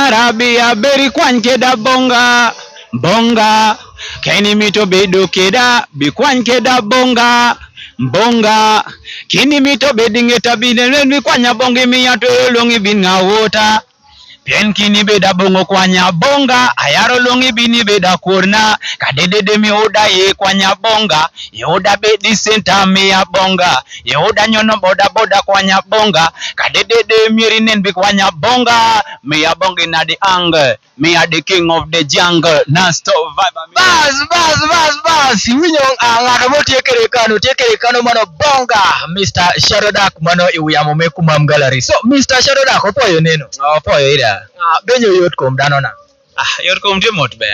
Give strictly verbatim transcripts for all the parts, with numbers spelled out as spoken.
Arabi a beri kwany keda bonga, bonga. Keni mito bedo keda, bi kwany keda bonga, bonga. Kini mito bedi ngeta bine len bi kwanya bongi mi ato longi bin nga wota. Pien kini beda bongo kwanya bonga, ayaro longi bini beda korna. Ka dedede mi oda ye kwanya bonga, ye oda bedi senta mi a bonga, ye oda nyono boda boda kwanya bonga. Ka dedede mi rinen bi kwanya bonga, mi a bongi na di angle. Me a the king of the jungle, non-stop vibe. Bas, bas, bas, bas. Iwinyo, ah, ng'ato mo tye kede kano, tye kede kano mano bonga, Mister Shadow Dark mano i wi yamo me Kumam Gallery. So, Mister Shadow Dark, opwoyo neno. Opwoyo ida. Ah, benyo yot kom dano na. Ah, yot kom tye mot be.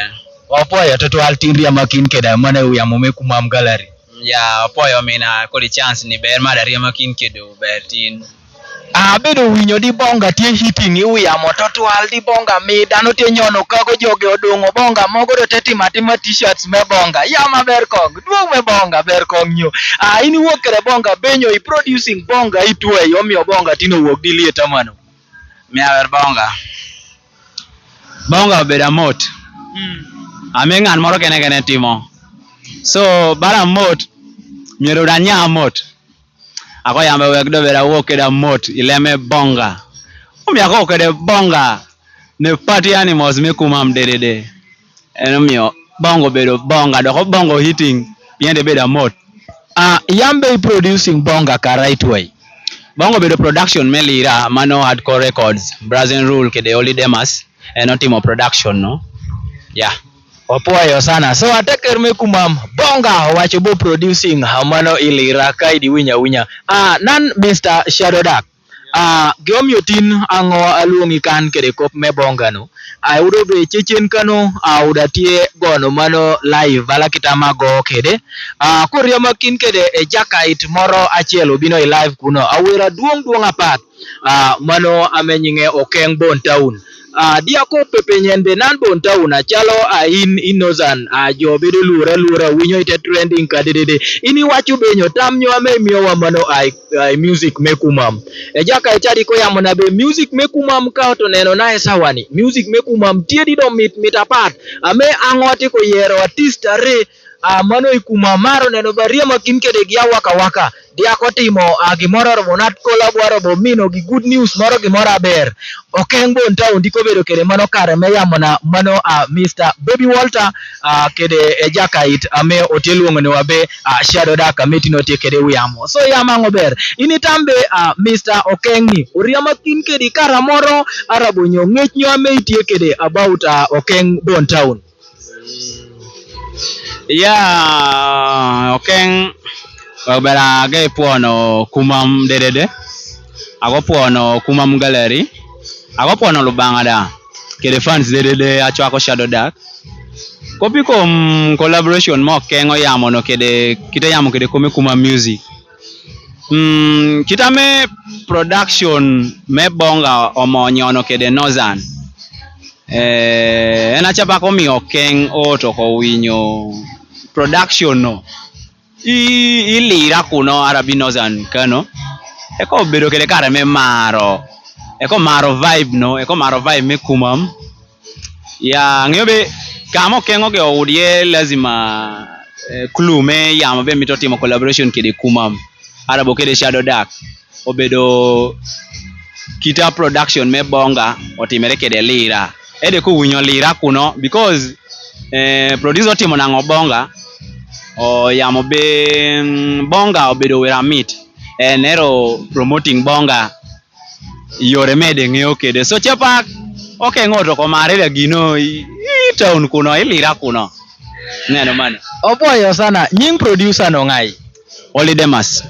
Opwoyo tutwal tin riema kin keda mano i wi yamo me Kumam Gallery. Ya, opwoyo mina kodi chance ni ber mada riema kin kedo ber tin. Abedo winyo di bonga tye hitting i wi yamo tutwal, di bonga mi dano tye nyono kago joge odongo bonga mogo do te timo atima t-shirts me bonga. Ya maber kong, duong' me bonga ber kong nyo. Ah, in iwuok kede bonga benyo i producing bonga itweyo omiyo bonga tino wuok di liet amano. Miya ber bonga. Bonga obedo amot. Mm. Ami ng'at moro kene kene timo. So, bara amot, myero danya amot. Ako yambe wek do beda wuok kede amot, ileme bonga. Omiyo ako kede bonga, ne party animals me Kumam dedede. En omiyo bongo bedo bonga, doko bongo hitting, yende bedo amot. Ah, yambe i producing bonga ka right way. Bongo bedo production me Lira, mano Hardcore Records, Brazen Rule kede Holy Demas, en otimo production no. Yeah. Opwoyo sana. So, ateker me Kumam, bonga, owacho bo producing, ah, mano i Lira, ka idi winyo awinya. Ah, nan Mister Shadow Dark. Ah, gimomiyo tin ang'o aluongi kan kede kop me bonga no. Ah, udo be chechen kano, ah, uda tie gono mano live, ala kita ma go kede. Ah, kuria makin kede e jakait moro achiel obino i live kuno. Awera duong' duong' apat. Ah, mano ame nyinge Okeng Bon Town. Ah, diako pepe nyen be nan Bon Town, achalo, ah, in, in Northern, ah, jo bedo lura lura, winyo ite trending ka dedede. In iwacho benyo tam nyo ame miyo wa mano ai, ai music me Kumam. E jaka e chadi ko yamo na be music me Kumam ka oto neno na e sawani. Music me Kumam tie di do mit, mit apat. Ame ang'o ti ko yero artist are, ah, mano i Kumam maro neno ba riema kin kede gi awaka waka. Diako timo, ah, gimoro robo nat kola bwaro bo mino gi good news moro gimoro aber. Okeng Bon Town diko bedo kede mano kare me yamo na mano, ah, Mister Baby Walter, ah, kede e jakait ame otie luongo ni wabe, ah, Shadow Dark ame tino tie kede wi yamo. So yamo ang'o ber. Ini tambe, ah, Mister Okeng ni. Uriama kin kedi kara moro arabo nyo ngech nyo ame itie kede about, ah, Okeng Bon Town. Ya, Okeng, wek bera age pwono Kumam dedede. Ago pwono Kumam Gallery. Ago pwono Lubanga da. Kede fans dedede achwako Shadow Dark. Kopi kom collaboration mo Okeng oyamo no kede, kite yamo kede kome Kumam Music. Mm, kita me production me bonga omo nyono kede Northern. Eh, en achapa ko mi Okeng oto ko winyo production no. I, i Lira kuno arabi Northern kano. Eko bedo kede kare me maro. Eko maro vibe no, eko maro vibe me Kumam. Ya, ng'eyo be, kama Okeng oge oudie lazima, eh, clue me yamo be mito timo collaboration kede Kumam. Arabo kede Shadow Dark. Obedo kita production me bonga, otimere kede Lira. Ede ku winyo Lira kuno, because, eh, producer otimo nang'o bonga, oyamo be, mm, bonga obedo wera mit. En ero promoting bonga. Yore mede ng'eyo kede. So chapa, Okeng oto ko mare da gino i, i town kuno, i Lira kuno. Neno mano. Opwoyo sana. Nying producer no ng'ai? Oli Demas.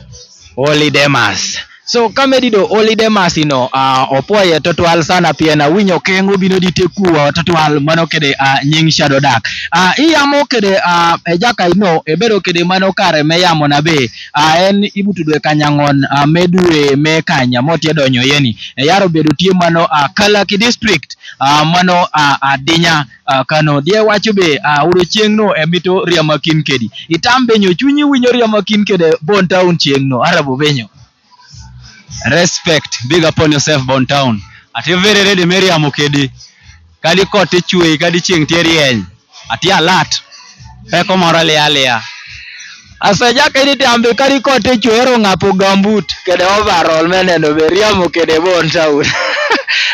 Oli Demas. So, kamedi do Oli Demas ino, ah, opwoye tutwal sana pien awinyo Okeng obino di te kuwa tutwal mano kede, ah, nying Shadow Dark. Ah, iyamo kede, ah, e jaka ino, ebedo kede mano kare me yamo na be. Ah, en ibutu dwe kanyang'on, ah, me dwe me kanya motye donyo yeni. E yaro bedo tye mano, ah, Kalaki District, ah, mano, ah, Adinya, ah, Kano. Die wacho be, ah, odiechieng' no emito riama kin kedi. Itam benyo chunyi winyo riama kin kede Bon Town chieng' no. Arabo benyo. Respect. Big up on yourself, Bon Town. Ati very ready me riamo kedi. Kadi kot tye cwe, kadi ceng tye ryeny, atye alert. Peko moro aliya aliya. Ase ja keni tambi kadi kot tye cwe, ero ngapo gambut kede overall me neno be riamo kede bon town.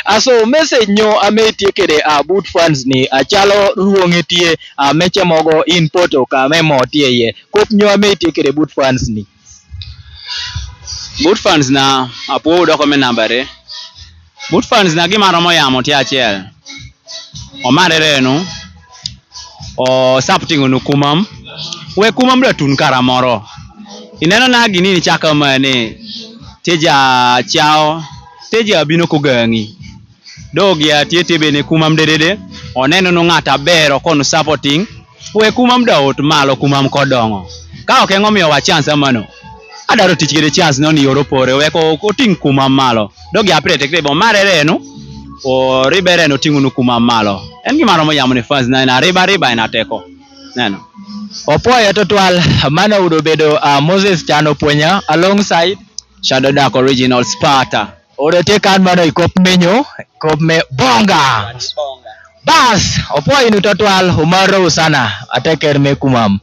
Aso message nyo ame itye kede a Buti fans ni, acalo rwongi tye, a meche mogo in poto ka me mo tye ye. Kop nyo ame itye kede Buti fans ni. Buti fans na, apwoyo doko me namba re. Buti fans na, gima romo yamo tye acel. Omarre renu, o supporting unu kumam. We kumam da tun kara moro. Ineno na gini ni chaka mane, tye ja chawo, tye ja bino kogangi. Dogi atye tye bene kumam dedede, oneno nu ng'at aber okonu supporting. We kumam da ot malo, kumam kodongo. Ka ok engo miyowa chance amano, adaro tic kede chance no ni oro pore, weko oting kumam malo. Dogi apire tekre bo marere enu, o ribere enu ting'u nu kumam malo. En gima romo yamo ni fans na en ariba ariba en ateko. Neno. Opwoyo tutwal, mano udo bedo, ah, Moses Chan Opwonya alongside Shadow Dark Original Sparta. Ore tye kan mano i kop menyo, kop me bonga. Bas, opwoyo inu tutwal, umarrou sana, ateker me kumam.